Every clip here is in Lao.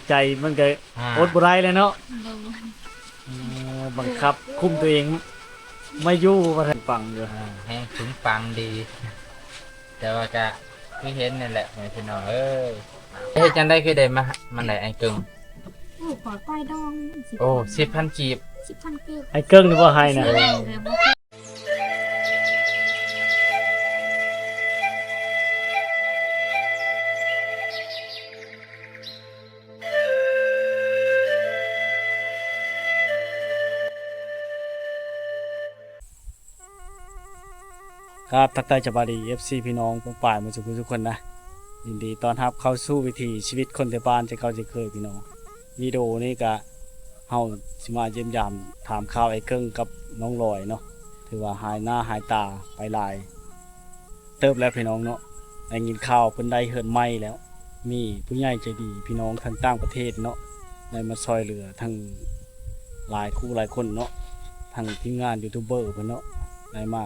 ໃຈມັນກໍ ອ່າ ອົດບໍ່ໄດ້ແລ້ວເນາະ. ໂດຍ ເອີ ບັງຄັບຄຸມຕົວເອງມາຢູ່ວ່າຊັ້ນ ປັງຢູ່ ອ່າ ແຮງປຶງປັງດີ ແຕ່ວ່າກະຄືເຫັນນັ້ນແຫຼະ ພີ່ນ້ອງເອີຍ. ເຮັດຈັ່ງໃດຄືໄດ້ມາ ມາໄດ້ອ້າຍເກິ່ງ? ໂອ້ ຂໍໄປດອງ ໂອ້ ສິບພັນກີບ ສິບພັນກີບ. ອ້າຍເກິ່ງນີ້ບໍ່ໃຫ້ນະ. ຄັບ ທັກທາຍສະບາຍດີ ເອັຟຊີ ພີ່ນ້ອງປ້ອງປາຍໝົດທຸກຄົນນະ. ຍິນດີຕ້ອນຮັບເຂົ້າສູ່ວິຖີຊີວິດຄົນໄທບ້ານເຊັ່ນເກົ່າເຊັ່ນເຄີຍ ພີ່ນ້ອງ. ວິດີໂອນີ້ກະເຮົາຊິມາຢ້ຽມຢາມຖາມຂ່າວອ້າຍເກິ່ງກັບນ້ອງລອຍເນາະ ຖືວ່າຫາຍໜ້າຫາຍຕາໄປຫຼາຍເຕີບແລ້ວ ພີ່ນ້ອງເນາະ. ໄດ້ຍິນຂ່າວເພິ່ນໄດ້ເຮືອນໃໝ່ແລ້ວ ມີຜູ້ໃຫຍ່ໃຈດີ ພີ່ນ້ອງທາງຕ່າງປະເທດເນາະ ໄດ້ມາຊ່ອຍເຫຼືອທັງຫຼາຍຄູ່ຫຼາຍຄົນເນາະ ທັງທີມງານຢູທູບເບີເພິ່ນເນາະ ໄດ້ມາ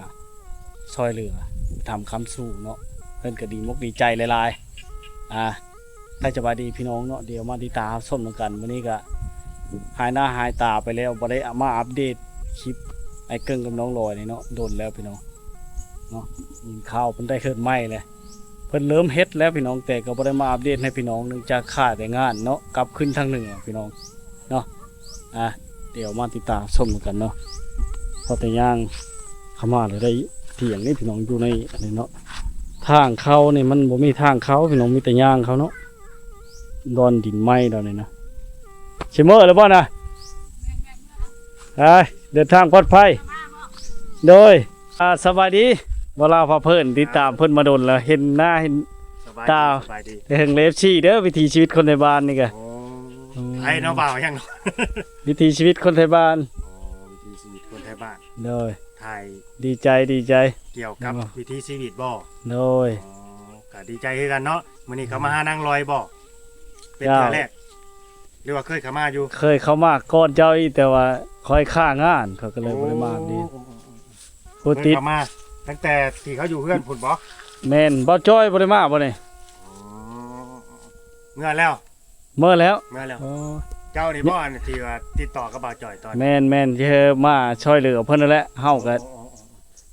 ຊ່ອຍເຫຼືອອຸປະຖຳຄ້ຳຊູເນາະ ເພິ່ນກໍດີມົກດີໃຈຫຼາຍໆ. ອ່າ ທັກສະບາຍດີພີ່ນ້ອງເນາະ ດຽວມາຕິດຕາມຮັບຊົມນຳກັນ. ມື້ນີ້ກະຫາຍໜ້າຫາຍຕາໄປແລ້ວ ບໍ່ໄດ້ມາອັບເດດຄລິບອ້າຍເກິ່ງກັບນ້ອງລອຍນີ້ເນາະ ດົນແລ້ວພີ່ນ້ອງເນາະ. ຍິນຂ່າວເພິ່ນໄດ້ເຮືອນໃໝ່ແລ້ວ ເພິ່ນເລີ່ມເຮັດແລ້ວພີ່ນ້ອງ ແຕ່ກໍບໍ່ໄດ້ມາອັບເດດໃຫ້ພີ່ນ້ອງ ເນື່ອງຈາກຂ້າແຕ່ງານເນາະ ກັບຂຶ້ນທາງເໜືອພີ່ນ້ອງເນາະ. ອ່າ ດຽວມາຕິດຕາມຊົມນຳກັນເນາະ. ພໍແຕ່ຍ່າງເຂົ້າມາແລ້ວໄດ້ຖຽງນີ້ພີ່ນ້ອງ ຢູ່ໃນອັນນີ້ເນາະ ທາງເຂົ້ານີ້ມັນບໍ່ມີທາງເຂົ້າພີ່ນ້ອງ ມີແຕ່ຍ່າງເຂົ້າເນາະ. ດອນດິນໃໝ່ດອນນີ້ນະ ຊິເມືອແລ້ວບໍ່ນະ? ໄປ ເດີນທາງປອດໄພ. ໂດຍ ອ່າ ສະບາຍດີ ບ່າວລາວພາເພີນ ຕິດຕາມເພິ່ນມາດົນແລ້ວ ເຫັນໜ້າເຫັນຕາ ສະບາຍດີ ສະບາຍດີ ແຕ່ເຖິງເອັຟຊີເດີ ວິຖີຊີວິດຄົນໄທບ້ານນີ້ກະ. ໂອ້ ອືມ ໃຜເນາະ ບ່າວຫຍັງເນາະ? ວິຖີຊີວິດຄົນໄທບ້ານ. ອໍ ວິຖີຊີວິດຄົນໄທບ້ານ. ໂດຍ ຖ່າຍ ດີໃຈ ດີໃຈ ກ່ຽວກັບ ແມ່ນບໍ່? ວິຖີຊີວິດບໍ່? ໂດຍ ອໍ ກະດີໃຈຄືກັນເນາະ. ມື້ນີ້ເຂົ້າມາຫານາງລອຍບໍ່? ເປັນເທື່ອແລກ ຫຼືວ່າເຄີຍເຂົ້າມາຢູ່? ເຄີຍເຂົ້າມາກ່ອນເຈົ້າອີກ ແຕ່ວ່າຂ້ອຍຄ້າງານ ຂ້ອຍກໍເລີຍບໍ່ໄດ້ມາດີ. ໂອ້ ຜູ້ຕິດ ເພິ່ນເຂົ້າມາຕັ້ງແຕ່ທີ່ເຂົາຢູ່ເຮືອນພຸ້ນບໍ່? ແມ່ນ. ບ່າວຈ້ອຍບໍ່ໄດ້ມາບໍ່ນີ້? ອໍ ເມືອແລ້ວ ເມືອແລ້ວ ເມືອແລ້ວ. ອໍ ເຈົ້ານີ້ບໍ່ ອັນທີ່ວ່າຕິດຕໍ່ກັບບ່າວຈ້ອຍຕອນ? ແມ່ນໆ ທີ່ມາຊ່ອຍເຫຼືອເພິ່ນນັ້ນແຫຼະ ເຮົາກໍ ອໍ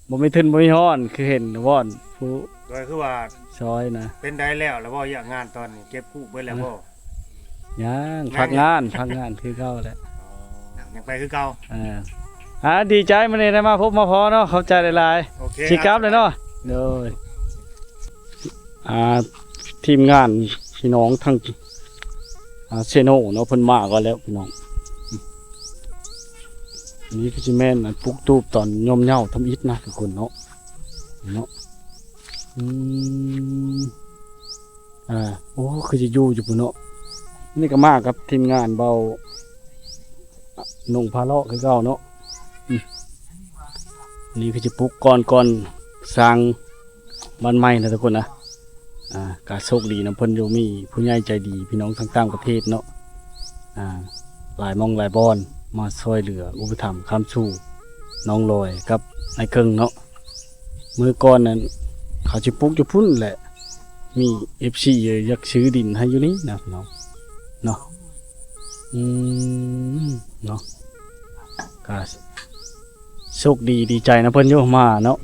ບໍ່ມີທຶນບໍ່ມີຮອນ ຄືເຫັນວອນຜູ້ ໂດຍ ຄືວ່າຊ່ອຍນະ. ເປັນໃດແລ້ວ ແລ້ວບໍ່ ວຽກງານຕອນນີ້ ເກັບກູ້ເບິດແລ້ວບໍ່? ຍັງ ຍັງ ພັກງານ ພັກງານຄືເກົ່າແຫຼະ. ອໍ ຍັງໄປຄືເກົ່າ. ເອີ ອ່າ ດີໃຈມື້ນີ້ໄດ້ມາພົບມາພໍ້ເນາະ ຂອບໃຈຫຼາຍໆ. ໂອເຄ ຊິກັບແລ້ວເນາະ. ໂດຍ ອ່າ ທີມງານພີ່ນ້ອງທາງ ອ່າ ເຊໂນເນາະ ເພິ່ນມາກ່ອນແລ້ວພີ່ນ້ອງ. ອັນນີ້ຄືຊິແມ່ນ ອັນ ປຸກຕູບຕອນໂຍມເຍົາທຳອິດນະທຸກຄົນເນາະ ເນາະ. ອືມ ອ່າ ໂອ້ ຄືຊິຢູ່ຢູ່ພຸ້ນເນາະ. ນີ້ກໍມາກັບທີມງານເບົາໜຸ່ງພາເລາະຄືເກົ່າເນາະ. ອືມ ນີ້ຄືຊິປຸກກ່ອນ ກ່ອນສ້າງບ້ານໃໝ່ນະທຸກຄົນນະ. ອ່າ ກະໂຊກດີນຳເພິ່ນຢູ່ ມີຜູ້ໃຫຍ່ໃຈດີ ພີ່ນ້ອງທາງຕ່າງປະເທດເນາະ ອ່າ ຫຼາຍໝ່ອງຫຼາຍບ່ອນ ມາຊ່ວຍເຫຼືອອຸປະຖຳຄ້ຳຊູນ້ອງລອຍກັບອ້າຍເກິ່ງເນາະ. ມື້ກ່ອນນັ້ນເຂົາຊິປຸກຢູ່ພຸ້ນແຫຼະ ມີເອັຟຊີຢາກຊື້ດິນໃຫ້ຢູ່ນີ້ນະພີ່ນ້ອງເນາະ. ອືມ ເນາະ ກະໂຊກດີ ດີໃຈນຳເພິ່ນຢູ່ ມາເນາະ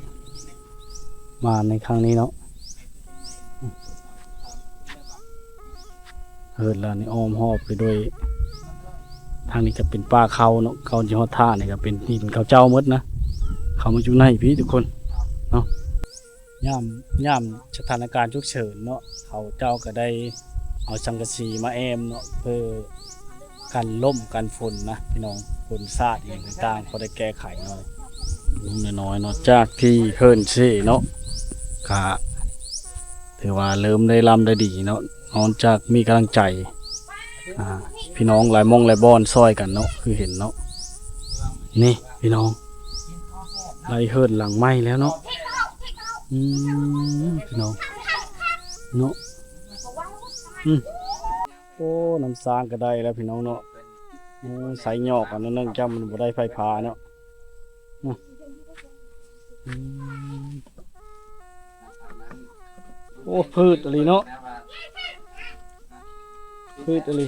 ມາໃນຄັ້ງນີ້ເນາະ. ເຮີດລາວນີ້ອ້ອມຮອບໄປໂດຍ ທາງນີ້ກະເປັນປ່າເຂົາເນາະ ກ່ອນຊິຮອດທ່ານີ້ກະເປັນດິນເຂົາເຈົ້າໝົດນະ ເຂົາມາຢູ່ໃນພີ້ທຸກຄົນເນາະ. ຍາມ ຍາມສະຖານະການສຸກເສີນເນາະ ເຂົາເຈົ້າກະໄດ້ເອົາສັງກະສີມາແອ້ມເນາະ ເພື່ອກັນລົມກັນຝົນນະພີ່ນ້ອງ ຝົນສາດອີ່ຫຍັງຕ່າງໆ ພໍໄດ້ແກ້ໄຂໜ້ອຍ ລຸງນ້ອຍໆເນາະ. ຈາກທີ່ເຮືອນເຊເນາະ ກະຖືວ່າເລີ່ມໄດ້ລ່ຳໄດ້ດີເນາະ ນອກຈາກມີກຳລັງໃຈ ອ່າ ພີ່ນ້ອງຫຼາຍໝ່ອງຫຼາຍບ່ອນຊ່ອຍກັນເນາະ ຄືເຫັນເນາະ. ນີ້ພີ່ນ້ອງ ໄດ້ເຮືອນຫຼັງໃໝ່ແລ້ວເນາະ. ອືມ ພີ່ນ້ອງເນາະ ອືມ ໂອ້ ນ້ຳສ້າງກໍໄດ້ແລ້ວພີ່ນ້ອງເນາະ. ໂອ້ ໃສ່ຫຍອກອັນນັ້ນ ເນື່ອງຈາກມັນບໍ່ໄດ້ໄຟຟ້າເນາະ. ອືມ ໂອ້ ພືດອີ່ຫຼີເນາະ ພືດອີ່ຫຼີ.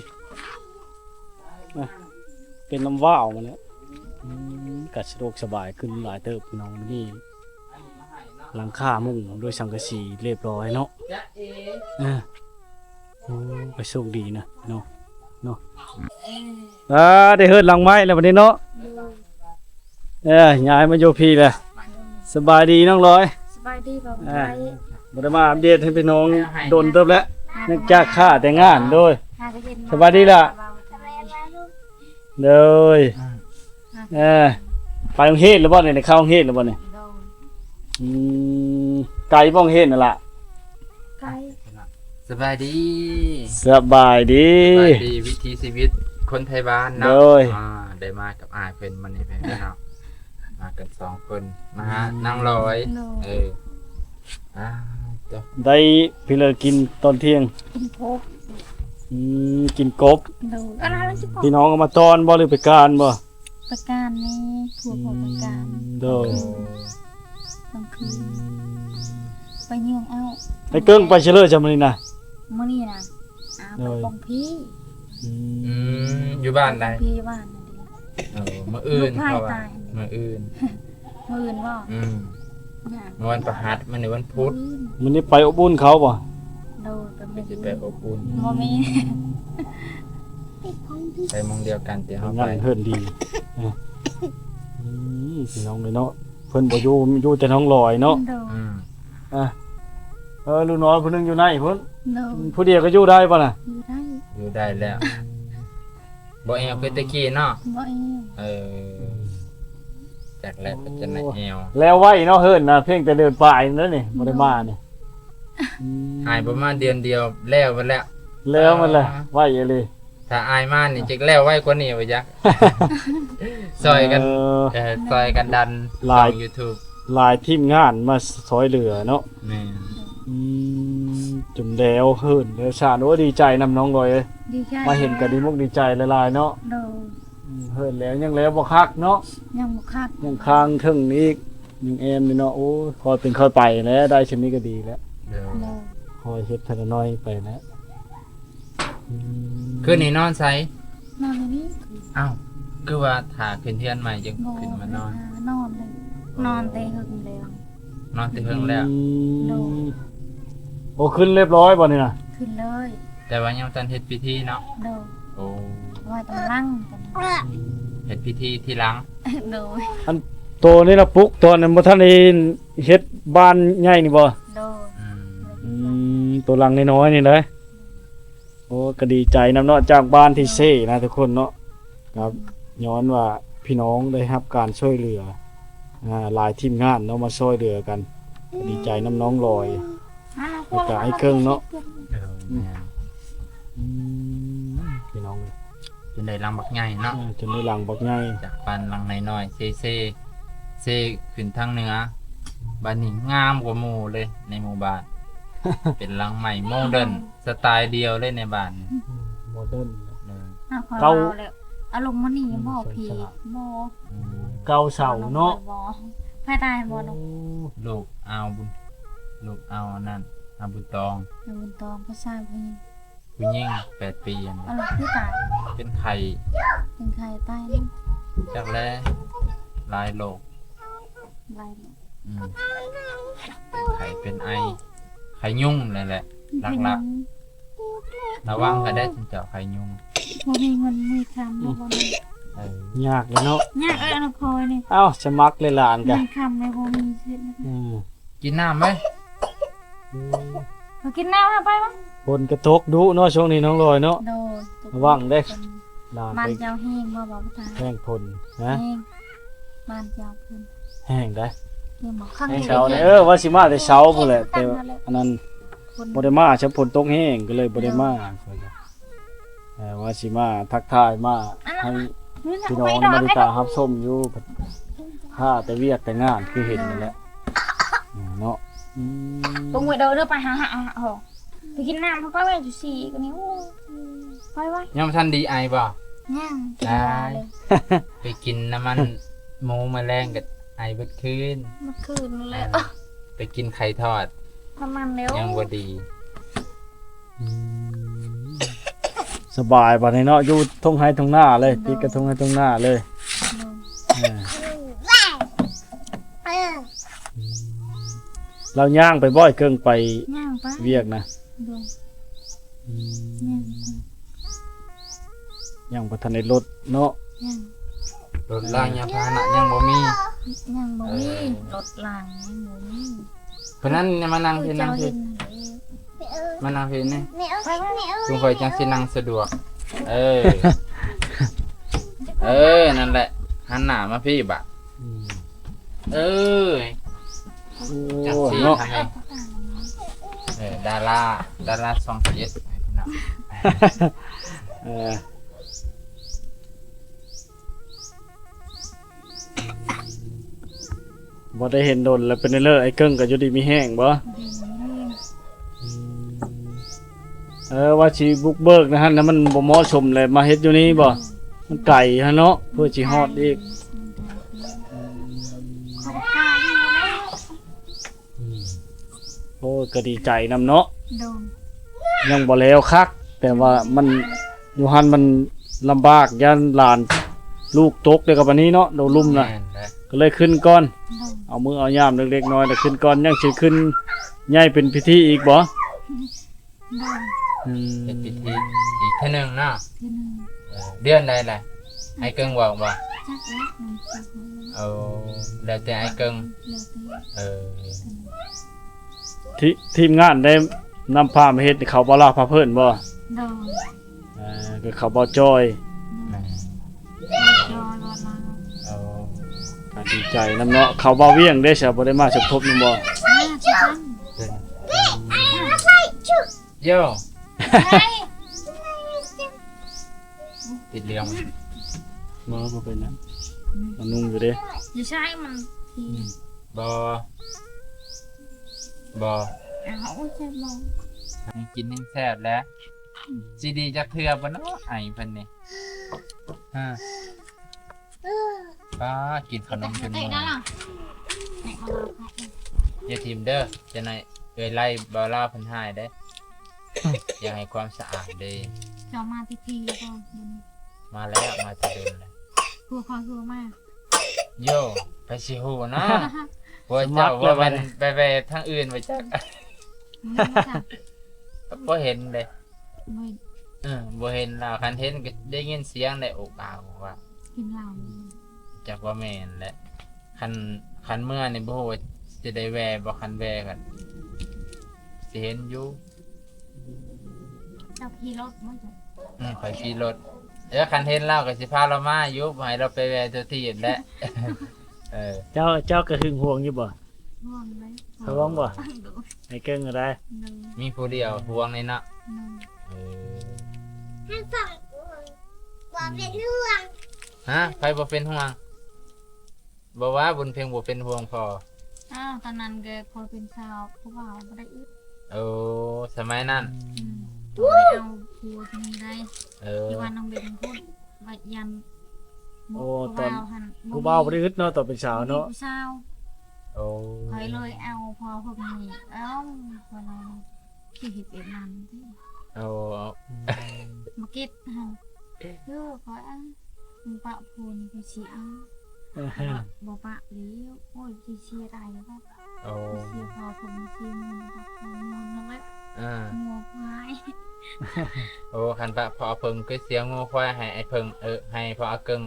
ເປັນນ້ຳວ້າວມາແລ້ວ. ອືມ ກະສະດວກສະບາຍຂຶ້ນຫຼາຍເຕີບພີ່ນ້ອງ. ມີຫຼັງຄາມຸງດ້ວຍສັງກະສີຮຽບຮ້ອຍເນາະ. ເອີ ໂອ້ ກະໂຊກດີນະເນາະ ເນາະ. ອ່າ ໄດ້ເຮືອນຫຼັງໃໝ່ແລ້ວບັດນີ້ເນາະ. ເອີ ຍ້າຍມາຢູ່ພີ້ແລ້ວ. ສະບາຍດີນ້ອງລອຍ. ສະບາຍດີ ບໍ່ໄດ້ ບໍ່ໄດ້ມາອັບເດດໃຫ້ພີ່ນ້ອງດົນເຕີບແລ້ວ ເນື່ອງຈາກຂ້າແຕ່ງງານ. ໂດຍ ຫາກໍເຫັນ ສະບາຍດີລະ. ໂດຍ ອ່າ ເອີ ໄປໂຮງຮຽນແລ້ວບໍ່ນີ້? ໄດ້ເຂົ້າໂຮງຮຽນແລ້ວບໍ່ນີ້? ໂດຍ ອືມ ໄກບໍ່ໂຮງຮຽນຫັ້ນລະ? ໄກ. ສະບາຍດີ ສະບາຍດີ ສະບາຍດີ ວິຖີຊີວິດຄົນໄທບ້ານເນາະ. ໂດຍ ອ່າ ໄດ້ມາກັບອ້າຍເພິ່ນມື້ນີ້ເພິ່ນເນາະ ມາກັນສອງຄົນ ມາຫາ ອືມ ນາງລອຍ. ໂດຍ ເອີ ອ່າ ໄດ້ພີ່ເລີກິນຕອນທ່ຽງ ກິນກົບ. ອືມ ກິນກົບ. ໂດຍ ອັນນັ້ນຊິ ພີ່ນ້ອງເອົາມາຕ້ອນບໍ່ ຫຼືໄປການບໍ່? ໄປການນີ້ ພວກເຮົາໄປການ. ອືມ ໂດຍ ກາງຄືນ ອືມ ໄປຍ່າງເອົາ. ໄອ້ເກິ່ງໄປເຊີເລີຈະມື້ນີ້ນະ? ມື້ນີ້ນະ ອ້າວ ໂດຍ ໄປປ່ອງຜີ. ອືມ ອືມ ຢູ່ບ້ານໃດ? ປ່ອງຜີຢູ່ບ້ານນັ້ນເດ. ເອີ ມື້ອື່ນ ເພາະວ່າມື້ອື່ນ ມື້ອື່ນບໍ່? ອືມ ມື້ວັນພະຫັດ ມື້ນີ້ວັນພຸດ. ມື້ນີ້ໄປອົບອຸ່ນເຂົາບໍ່? ໂດຍ ໄປ ໄປອົບອຸ່ນ. ບໍ່ມີ ໄປໝ່ອງດຽວກັນທີ່ເຮົາໄປ. ເຮືອນດີ. ອືມ ພີ່ນ້ອງເອີຍເນາະ ເພິ່ນບໍ່ຢູ່ ຢູ່ແຕ່ນ້ອງລອຍເນາະ. ໂດຍ ອືມ ອ່ະ ເອີ ລູກນ້ອຍຜູ້ໜຶ່ງຢູ່ໃນພຸ້ນ. ໂດຍ ຜູ້ດຽວກໍຢູ່ໄດ້ບໍ່ນະ? ຢູ່ໄດ້ ຢູ່ໄດ້ແລ້ວ. ບໍ່ແອວຄືແຕ່ກີ້ເນາະ. ບໍ່ແອວ. ເອີ ຈັກແລ້ວ ເປັນຈັ່ງໃດແອວ. ແລ້ວໄວເນາະເຮືອນນະ ພຽງແຕ່ເດືອນປາຍນີ້ ບໍ່ໄດ້ມານີ້. ອືມ ຫາຍປະມານເດືອນດຽວແລ້ວໝົດແລ້ວ. ແລ້ວໝົດແລ້ວ. ອ່າ ໄວອີ່ຫຼີ. ຖ້າອ້າຍມານີ້ ຈັກແລ້ວໄວກວ່ານີ້ບໍ່ຈັກ. ຊ່ອຍກັນ ເອີ ເອີ ຊ່ອຍກັນດັນ ຫຼາຍ ຊ່ອງ YouTube ຫຼາຍທີມງານມາຊ່ອຍເຫຼືອເນາະ. ແມ່ນ. ອືມ ຈົນແລ້ວເຮືອນແລ້ວຊານ. ໂອ້ ດີໃຈນຳນ້ອງລອຍເອີຍ. ດີໃຈ ມາເຫັນກໍດີມຸກດີໃຈຫຼາຍໆເນາະ. ໂດຍ. ອືມ ເຮືອນແລ້ວ ຍັງແລ້ວບໍ່ຄັກເນາະ. ຍັງບໍ່ຄັກ ຍັງຄ້າງເທິງອີກ ຍັງແອ້ມຢູ່ເນາະ. ໂອ້ຍ ຄ່ອຍເປັນຄ່ອຍໄປແຫຼະ ໄດ້ສ່ຳນີ້ກໍດີແລ້ວ. ໂດຍ. ໂດຍ ຄ່ອຍເຮັດເທື່ອລະໜ້ອຍໄປແຫຼະ. ອືມ ຄືນນີ້ນອນໃສ? ນອນຢູ່ນີ້. ອ້າວ ຄືວ່າຖ້າຂຶ້ນເຮືອນໃໝ່ຈຶ່ງຂຶ້ນມານອນ? ບໍ່ ນອນເລີຍ ນອນແຕ່ເຫິງແລ້ວ. ນອນແຕ່ເຫິງແລ້ວ. ອືມ ໂດຍ. ໂອ້ ຂຶ້ນຮຽບຮ້ອຍບໍ່ນີ້ນະ? ຂຶ້ນເລີຍ ແຕ່ວ່າຍັງບໍ່ທັນເຮັດພິທີເນາະ. ໂດຍ. ໂອ້ ໄວ້ຕອນຫຼັງ ອືມ ເຮັດພິທີທີຫຼັງ. ໂດຍ. ອັນໂຕນີ້ລະປຸກຕອນນັ້ນບໍ່ທັນໄດ້ເຮັດບ້ານໃຫຍ່ນີ້ບໍ່? ໂດຍ. ອືມ ອືມ ໂຕຫຼັງນ້ອຍໆນີ້ເດ້. ໂອ້ ກໍດີໃຈນຳເນາະ ຈາກບ້ານທີ່ເຊນະທຸກຄົນເນາະ. ຄັບ ຍ້ອນວ່າພີ່ນ້ອງໄດ້ຮັບການຊ່ວຍເຫຼືອ ອ່າ ຫຼາຍທີມງານເນາະ ມາຊ່ວຍເຫຼືອກັນ. ກໍດີໃຈນຳນ້ອງລອຍ ແລ້ວກໍອ້າຍເກິ່ງເນາະ. ເອີ ແມ່ນ. ອືມ ພີ່ນ້ອງເອີຍ ຈົນໄດ້ຫຼັງບັກໃຫຍ່ເນາະ. ເອີ ຈົນໄດ້ຫຼັງບັກໃຫຍ່ ຈາກບ້ານຫຼັງນ້ອຍໆ ເຊ ເຊ ເຊຂຶ້ນທາງເໜືອ. ບ້ານນີ້ງາມກວ່າໝູ່ເລີຍໃນໝູ່ບ້ານ. ເປັນຫຼັງໃໝ່ໂມເດີນ ສະຕາຍດຽວເລີຍໃນບ້ານ. ອືມ ໂມເດີນ. ເອີ ເຮົາ ເກົ່າ ເວົ້າແລ້ວ ອາລົມມື້ນີ້ບໍ່ ອືມ ພີ ບໍ່. ອືມ ເກົ່າເຊົາເນາະ. ບໍ່ ໃຜຕາຍບໍ່? ໂອ້ ລູກອາວບຸນ ລູກອາວອັນນັ້ນ ອາວບຸນຕອງ. ອາວບຸນຕອງ ຜູ້ຊາຍຜູ້ຍິງ? ຜູ້ຍິງ ແປດປີ. ເອີ ຄືຕາຍ ເປັນໄຂ້ ເປັນໄຂ້ຕາຍ. ຈັກແລ ຫຼາຍໂລກ ຫຼາຍໂລກ. ອືມ ເປັນໄຂ້ເປັນໄອ ໄຂ້ຍຸງນັ້ນແຫຼະ ຫຼັກໆ. ລະວັງກັນເດີ ເຈົ້າ ໄຂ້ຍຸງ. ບໍ່ມີເງິນມີຄຳ ອືມ ບໍ່ມີ. ເອີ ຍາກເລີຍເນາະ ຍາກ. ເອີ ອັນນະຄອຍນີ້ ເອົ້າ ສະໝັກເລີຍຫຼານກະ ເງິນຄຳແມ່ບໍ່ມີ. ອືມ ກິນນ້ຳໄວ້. ອືມ ເອົາກິນນ້ຳ ເອົາໄປວະ. ຝົນກະຕົກດຸເນາະຊ່ວງນີ້ນ້ອງລອຍເນາະ. ໂດຍ. ລະວັງເດ້ ຫຼານ. ບ້ານເຈົ້າແຫ້ງບໍ່? ບໍ່ ແຫ້ງຝົນນະ. ແຫ້ງ ບ້ານເຈົ້າເພິ່ນແຫ້ງໄດ໋. ແຫ້ງເຊົາ. ເອີ ວ່າຊິມາແຕ່ເຊົ້າພຸ້ນແຫຼະ ແຕ່ອັນນັ້ນບໍ່ໄດ້ມາ ຊ່ຳຝົນຕົກແຮງກໍເລີຍບໍ່ໄດ້ມາ. ເອີ ວ່າຊິມາທັກທາຍ ມາໃຫ້ພີ່ນ້ອງມາຕິດຕາມຮັບຊົມຢູ່ ຖ້າແຕ່ວຽກແຕ່ງານຄືເຫັນນີ້ແຫຼະເນາະ. ອືມ ເບິ່ງໄວ້ເດີ ເດີ ໄປຫາ ຫາ ຫາ ໄປກິນນ້ຳ ເຮົາໄປໄວ້ຢູ່ສີ່ກໍນີ້. ໂອ້ ໄປໄວ້. ຍັງບໍ່ທັນດີໄອບໍ່? ຍັງ ກິນຢາເລີຍ. ໄປກິນນ້ຳມັນໝູມື້ແລງກໍໄອເບິດຄືນ ເບິດຄືນແລ້ວ. ອ່າ ໄປກິນໄຂ່ທອດ ນ້ຳມັນແລ້ວ ຍັງບໍ່ດີ. ອືມ ສະບາຍບາດນີ້ເນາະ ຢູ່ທົ່ງໄຮ່ທົ່ງນາເລີຍ ຕິດກັບທົ່ງໄຮ່ທົ່ງນາເລີຍ. ໂດຍ ເອີ ອືມ ລາວຍ່າງໄປບໍ່ ເກິ່ງໄປ ຍ່າງໄປ ວຽກນະ? ໂດຍ ອືມ ຍ່າງໄປ ຍັງບໍ່ທັນໄດ້ລົດເນາະ ຍັງ ລົດລາງຍານພາຫະນະຍັງບໍ່ມີ ຍັງບໍ່ມີ ເອີ ລົດລາງຍັງບໍ່ມີ. ເພິ່ນນັ້ນມານັ່ງພີ້ ນັ່ງພີ້ ມານັ່ງພີ້ນີ້ ຊຸມຂ້ອຍຈັ່ງຊິນັ່ງສະດວກ. ເອີ ເອີ ນັ້ນແຫຼະ ຫັນໜ້າມາພີ້ບາດ ອືມ ເອີ ໂອ້ ຈັ່ງຊິເນາະ ທາງນີ້ ເອີ ດາລາ ດາລາຊ່ອງເຈັດ ພີ່ນ້ອງ ເອີ. ບໍ່ໄດ້ເຫັນດົນແລ້ວ ເປັນແນວໃດ ອ້າຍເກິ່ງກໍຢູ່ດີມີແຮງບໍ່? ອືມ ເອີ ວ່າຊິບຸກເບີກນະຫັ້ນນະ ມັນບໍ່ເໝາະສົມແລ້ວ ມາເຮັດຢູ່ນີ້ບໍ່? ມັນໄກຫັ້ນເນາະ ເພື່ອຊິຮອດອີກ. ອືມ ໂອ້ຍ ກໍດີໃຈນຳເນາະ ໂດຍ ຍັງບໍ່ແລ້ວຄັກ ແຕ່ວ່າມັນ ຢູ່ຫັ້ນມັນລຳບາກ ຢ້ານຫຼານລູກຕົກເດ້ ກັບອັນນີ້ເນາະ ໂດນລຸ່ມນະ ແມ່ນແຫຼະ ກໍເລີຍຂຶ້ນກ່ອນ ໂດຍ ເອົາມື້ເອົາຍາມເລັກໆນ້ອຍໆ ແລ້ວຂຶ້ນກ່ອນ ຍັງຊິຂຶ້ນໃຫຍ່ເປັນພິທີອີກບໍ່? ໂດຍ ອືມ ເຮັດພິທີອີກເທື່ອໜຶ່ງເນາະ ເທື່ອໜຶ່ງ ເອີ ເດືອນໃດລະ ອ້າຍເກິ່ງບອກບໍ່? ຈັກແລ້ວ ເອີ ແລ້ວແຕ່ອ້າຍເກິ່ງ ແລ້ວແຕ່ ເອີ ທີມງານໄດ້ນຳພາມາເຮັດ ເຂົາບໍ່ລາພາເພີ້ນບໍ່? ໂດຍ ເອີ ກໍເຂົາບໍ່ຈ່ອຍ ແມ່ນ ບໍ່ຈ່ອຍ ບໍ່ລາວ ເອີ ກໍດີໃຈນຳເນາະ. ເຂົາບໍ່ວຽງເດ້ ຊະ ບໍ່ໄດ້ມາສົມທົບນຳບໍ່? ມາຄືກັນ ໂຢ ຕິດເລື່ອງ ບໍ່ ບໍ່ເປັນຫຍັງ ອືມ ມັນນຸ່ງຢູ່ເດ້ ຢູ່ໃສມັນ ອືມ ບໍ່ ບໍ່ ເອົາ ໂອເຄ ບໍ່ ໃຫ້ກິນແຮງແຊບແຫຼະ ອືມ ຊິດີຈັກເທື່ອບໍ່ເນາະ ໄອເພິ່ນນີ້ ຮະ ປ້າ ກິນຂະໜົມຈົນເມື່ອຍ ຢ່າຖິ້ມເດີ ຈະໜ້ອຍເອື້ອຍໄລ່ບ່າວລາວເພິ່ນຮ້າຍເດ້ ຢ່າໃຫ້ຄວາມສະອາດເດ້. ເຈົ້າມາທີ່ພີບໍ່? ມາແລ້ວ ມາແຕ່ດົນແລ້ວ ຜູ້ເຂົາຄືມາ ໂຢ ໃຜຊິຮູ້ເນາະ ຜົວເຈົ້າບໍ່ແມ່ນໄປແວ່ທາງອື່ນບໍ່ຈັກ ບໍ່ເຫັນເດ້ ບໍ່ເຫັນ ເອີ ບໍ່ເຫັນລາວ ຄັນເຫັນກໍໄດ້ຍິນສຽງໄດ້ໂອກອາກວ່າ ກິນເຫຼົ້າ ຈັກວ່າແມ່ນແຫຼະ ຄັນ ຄັນເມື່ອນີ້ບໍ່ຮູ້ວ່າຊິໄດ້ແວ່ບໍ່ ຄັນແວ່ກໍຊິເຫັນຢູ່. ເຈົ້າຂີ່ລົດບໍ່? ອືມ ຂ້ອຍຂີ່ລົດ ເອີ ຄັນເຫັນລາວກໍຊິພາລາວມາຢູ່ ບໍ່ໃຫ້ລາວໄປແວ່ທົ່ວທີບແຫຼະ ເອີ ເຈົ້າ ເຈົ້າກໍຫຶງຫວງຢູ່ບໍ່? ຫວງເລີຍ ຫວງບໍ່? ໃຫ້ເກິ່ງກໍໄດ້ ໂດຍ ມີຜູ້ດຽວຫວງນີ້ເນາະ ໂດຍ ເອີ ໃຫ້ຟັງ ບໍ່ເປັນຫວງ ຮະ ໃຜບໍ່ເປັນຫວງ? ບໍ່ວ່າບຸນເພັງບໍ່ເປັນຫ່ວງພໍ່ ອ້າວ ຕອນນັ້ນກໍຂ້ອຍເປັນສາວ ຜູ້ບ່າວບໍ່ໄດ້ອຶດ ໂອ້ ສະໄໝນັ້ນ ອືມ ບໍ່ໄດ້ເອົາຜົວຄົນນີ້ໄດ້ ເອີ ຢູ່ບ້ານໜອງເບັນພຸ້ນ ວ່າຢ້ານ ໂອ້ ຕອນຜູ້ບ່າວຫັ້ນ ຜູ້ບ່າວບໍ່ໄດ້ອຶດເນາະ ຕອນເປັນສາວເນາະ ຜູ້ສາວ ໂອ້ ຂ້ອຍເລີຍເອົາພໍ່ຄົນນີ້ ເອົ້າ ຂ້ອຍລະ ຊິເຮັດແບບນັ້ນຕິ ໂອ້ ອືມ ບໍ່ເກັດຫັ້ນ ເອີ ຂ້ອຍ ເອີ ມຶງປະຜູ້ນີ້ຂ້ອຍຊິເອົາ ເອີ ບໍ່ປະແລ້ວ ໂອ້ຍ ຊິເສຍດາຍແລ້ວ ໂອ້ ຊິເສຍພໍ່ເພິ່ນສີ່ໝື່ນ ປະພໍ່ເພິ່ນນັ້ນແຫຼະ ອ່າ ງົວຄວາຍ ໂອ້ ຄັນປະພໍ່ເພິ່ນກໍເສຍງົວຄວາຍໃຫ້ອ້າຍເພິ່ງ ເອີ ໃຫ້ພໍ່ອາເກິ່ງ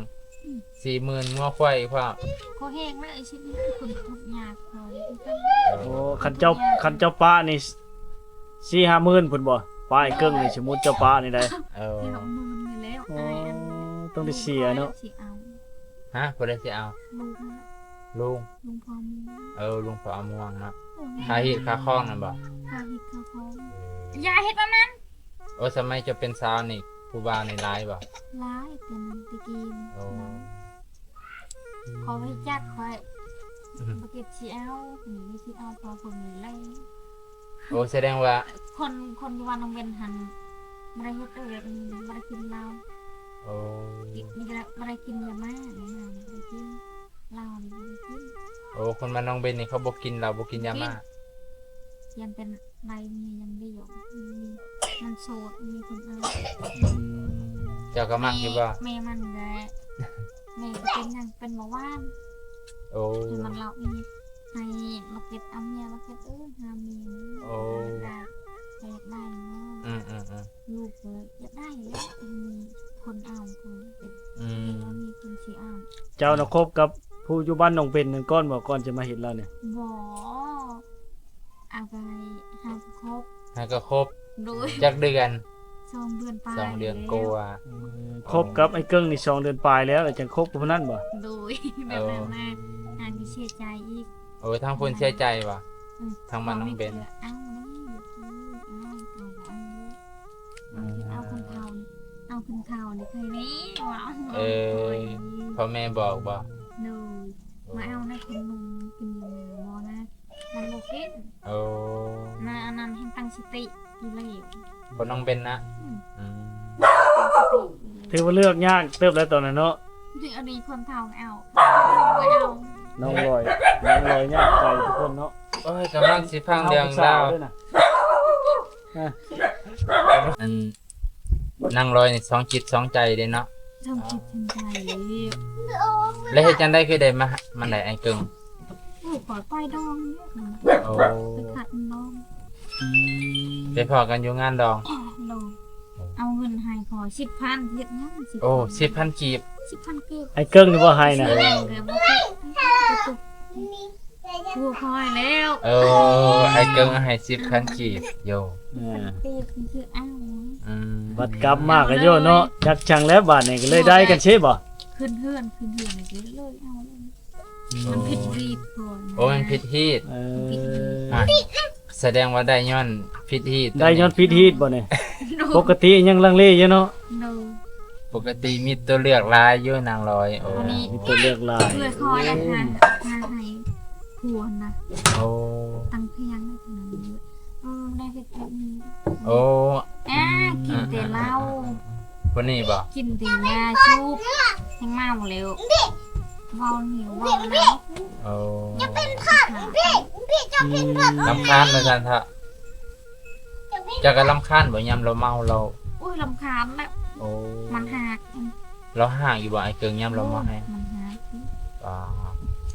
ອືມ ສີ່ໝື່ນ ງົວຄວາຍອີກພ້ອມ ຂໍແຮງເລີຍ ຊິເປັນຄົນທຸກຍາກພໍຄືກັນ ໂອ້ ຄັນເຈົ້າ ຄັນເຈົ້າປະນີ້ ສີ່ຫ້າໝື່ນພຸ້ນບໍ່? ປະອ້າຍເກິ່ງນີ້ ສົມມຸດເຈົ້າປະນີ້ໄດ໋ ເອີ ຫ້າໝື່ນນີ້ແລ້ວ ໂອ້ ອ້າຍອັນ ຕ້ອງໄດ້ເສຍເນາະ ຊິເອົາ ຮະ ຜູ້ໃດຊິເອົາ? ລຸງ ລຸງ ລຸງພໍ່ມ່ວງ ເອີ ລຸງພໍ່ມ່ວງເນາະ ອືມ ຄ່າຮີດຄ່າຄອງນັ້ນບໍ່? ຄ່າຮີດຄ່າຄອງ ຢ່າເຮັດແບບນັ້ນ ໂອ້ ສະໄໝເຈົ້າເປັນສາວນີ້ ຜູ້ບ່າວນີ້ຫຼາຍບໍ່? ຫຼາຍ ແຕ່ນັ້ນແຕ່ກີ້ ໂອ້ ຫຼາຍ ອືມ ເຂົາຮູ້ຈັກຂ້ອຍ ອືມ ບໍ່ເກັດຊິເອົາ ນີ້ຊິເອົາພໍ່ຄົນນີ້ແຫຼະ ໂອ້ ສະແດງວ່າ ຄົນ ຄົນຢູ່ບ້ານໜອງເບັນຫັ້ນ ບໍ່ໄດ້ເຮັດວຽກ ບໍ່ໄດ້ກິນເຫຼົ້າ ໂອ້ ກິນ ບໍ່ໄດ້ກິນຢາມ້າ ບໍ່ໄດ້ກິນ ເຫຼົ້ານີ້ບໍ່ໄດ້ກິນ ໂອ້ ຄົນບ້ານໜອງເບັນນີ້ເຂົາບໍ່ກິນເຫຼົ້າ ບໍ່ກິນຢາມ້າ ບໍ່ກິນ ຍັງເປັນໄລເມຍຢ່າງດຽວ ອືມ ມັນໂສດ ມີຄົນເອົາ. ອືມ ເຈົ້າກໍມັກຢູ່ບໍ່? ແມ່ ແມ່ມັນແຫຼະ ແມ່ກໍເປັນຫຍັງ ເປັນເບົາຫວານ. ໂອ້ ໃຫ້ມັນເລົ່າອີກ ໃຫ້ມາເກັດເອົາເມຍ ມາເກັດເອີຍ ຫາເມຍນີ້. ໂອ້ ຢາກໄດ້ ຢາກໄດ້ເນາະ. ອືມໆໆ ລູກກໍຢາກໄດ້ແຫຼະ ມີຄົນເອົາ. ອືມ ມີຄົນຊິເອົາ. ເຈົ້ານະຄົບກັບຜູ້ຢູ່ບ້ານໜອງເບັນນັ້ນກ່ອນບໍ່? ກ່ອນຈະມາເຮັດລາວນີ້? ບໍ່ ເອົາໄປ ຫາກໍຄົບ ຫາກໍຄົບ. ໂດຍ ຈັກເດືອນ? ສອງເດືອນປາຍ ສອງເດືອນກວ່າ. ອືມ ຄົບກັບໄອ້ເກິ່ງນີ້ສອງເດືອນປາຍແລ້ວ ແລ້ວຈັ່ງຄົບກັບຜູ້ນັ້ນບໍ່? ໂດຍ ແບບນັ້ນນະ. ໂອ້ ຫາກໍເສຍໃຈອີກ. ໂອ້ຍ ທາງເພິ່ນເສຍໃຈບໍ່? ອືມ ທາງບ້ານນ້ອງເບັນ. ເອົານີ້ ເອົາ ເອົາ ເອົາ ເອົາຄົນເຖົ້າ ເອົາຄົນເຖົ້ານີ້ໃຜແນ່ວ່າ. ເອີ ໂອ້ຍ ພໍ່ແມ່ບອກບໍ່? ໂດຍ ໂອ້ ມາເອົານະ ຄົນໜຸ່ມກິນຢູ່ບໍ່ນະ ມັນບໍ່ກິນ. ໂອ້ ມາອັນນັ້ນ ໃຫ້ຕັ້ງສະຕິຢູ່ແລ້ວ. ຄົນນ້ອງເບັນນະ. ອືມ ອືມ ຕັ້ງສະຕິຢູ່ແລ້ວ. ຖືວ່າເລືອກຍາກເຕີບແລ້ວຕອນນັ້ນເນາະ. ເລືອກເອົາດີ ຄົນເຖົ້າເອົາ ບໍ່ເອົາ. ນ້ອງລອຍ ນ້ອງລອຍຍາກໃຈທຸກຄົນເນາະ. ໂອ້ຍ ກຳລັງຊິຟັງເລື່ອງລາວ ເອົາຜູ້ສາວເດີນະ. ອ່ະ ອັນ ນາງລອຍນີ້ສອງຈິດສອງໃຈເດ້ເນາະ. ສອງຈິດສອງໃຈ. ແລ້ວເຮັດຈັ່ງໃດຄືໄດ້ມາ ມາໄດ້ອ້າຍເກິ່ງ? ໂອ້ຍ ຂ້ອຍໄປດອງ. ໂອ້ ໄປຄັດດອງ. ອືມ ໄປພໍ້ກັນຢູ່ງານດອງ. ໂດຍ ເອົາເງິນໃຫ້ຂ້ອຍສິບພັນ ເຮັດຫຍັງ? ໂອ້ ສິບພັນກີບ. ສິບພັນກີບ. ອ້າຍເກິ່ງນີ້ບໍ່ໃຫ້ນະ? ສິບພັນກີບ. ຜົວຂ້ອຍແລ້ວ. ເອີ ອ້າຍເກິ່ງໃຫ້ສິບພັນກີບໂຍ. ເອີ ສິບພັນກີບຄືເອົາ. ອືມ ບັດກັບມາກໍໂຍເນາະ ຈັກຈັ່ງແລ້ວບາດນີ້ ກໍເລີຍໄດ້ກັນເຊບໍ່? ຂຶ້ນເຮືອນ ຂຶ້ນເຮືອນກໍເລີຍເອົາ. ອືມ ມັນຜິດຮີດກ່ອນ. ໂອ້ ມັນຜິດຮີດ. ເອີ ມັນຜິດຮີດ. ອ່ະ ສະແດງວ່າໄດ້ຍ້ອນຜິດຮີດ. ໄດ້ຍ້ອນຜິດຮີດບໍ່ນີ້? ໂດຍ ປົກກະຕິຍັງລັງເລຢູ່ເນາະ. ໂດຍ ປົກກະຕິມີຕົວເລືອກຫຼາຍຢູ່ນາງລອຍ. ໂອ້ ມີຕົວເລືອກຫຼາຍ. ເອື້ອຍຂ້ອຍນະ ຫາ ຫາໃຫ້ຜົວນະ. ໂອ້ ຕັ້ງພຽງໃຫ້ຜູ້ນັ້ນຢູ່. ອືມ ໄດ້ເຮັດແບບນີ້. ໂອ້ ອາ ກິນແຕ່ເຫຼົ້າ. ຜູ້ນີ້ບໍ່? ກິນແຕ່ຢາສູບ ແຮງເມົາແລ້ວ ເວົ້ານີ້ເວົ້ານັ້ນ. ໂອ້ ຈະເປັນພາກ ຈະເປັນພາກ. ອືມ ລຳຄານວ່າຊັ້ນເຖາະ. ເຈົ້າກໍລຳຄານບໍ່ ຍາມລາວເມົາລາວ? ໂອ້ຍ ລຳຄານແຫຼະ. ໂອ້ ມັນຫາກ. ລາວຫາກຢູ່ບໍ່ ອ້າຍເກິ່ງ ຍາມລາວເມົາແຮງ? ໂອ້ຍ ມັນຫາກ. ອ່າ